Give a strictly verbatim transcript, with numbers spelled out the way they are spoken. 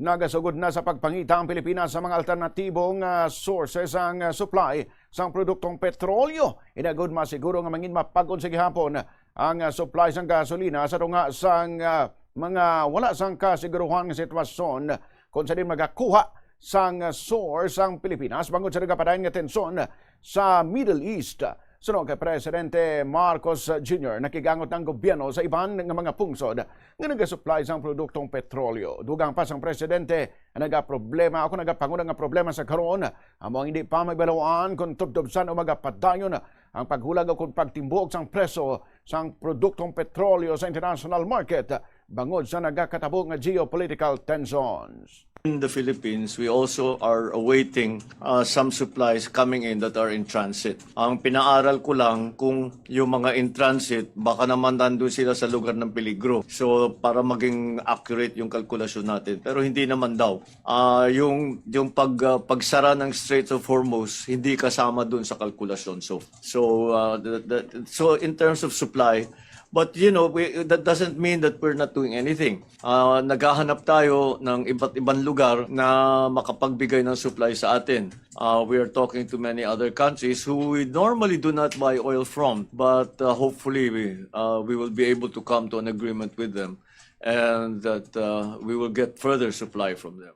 Nagasugod na sa pagpangita ang Pilipinas sa mga alternatibong, ah, sources sang, ah, supply sang produktong petrolyo. Inagod masiguro nga mangin mapag-on sa gihapon ang, ah, supply sang gasolina sa tunga sang, ah, mga wala sang kasiguruhan nga sitwasyon kung sa din magakuha sang, ah, source ang Pilipinas bangod sa nagapadayon nga tensyon sa Middle East. Suno kay Presidente Marcos Junior, nakigangot ang gobyerno sa iban nga mga pungsod nga nagasupply sang produktong petrolyo. Dugang pa sang presidente, ang nagaproblema ako nagapanguna nga problema sa karon amo ang hindi pa maibalawan kung tubtubsan o magapadayon ang paghulag o kung pagtimbuok sang presyo sang produktong petrolyo sa international market bangod sa nagakatabo nga geopolitical tensions. In the Philippines, we also are awaiting uh, some supplies coming in that are in transit. Ang pinaaral ko lang kung yung mga in transit, baka naman nandun sila sa lugar ng peligro. So, para maging accurate yung kalkulasyon natin. Pero hindi naman daw. Ah, yung yung pag ah, pagsara ng Strait of Hormuz hindi kasama dun sa kalkulasyon. So, so uh, the, the, so in terms of supply, but you know, we, that doesn't mean that we're not doing anything. Ah, naghahanap tayo ng iba't ibang lugar na makapagbigay ng supply sa atin. Uh, we are talking to many other countries who we normally do not buy oil from, but uh, hopefully we, uh, we will be able to come to an agreement with them and that uh, we will get further supply from them.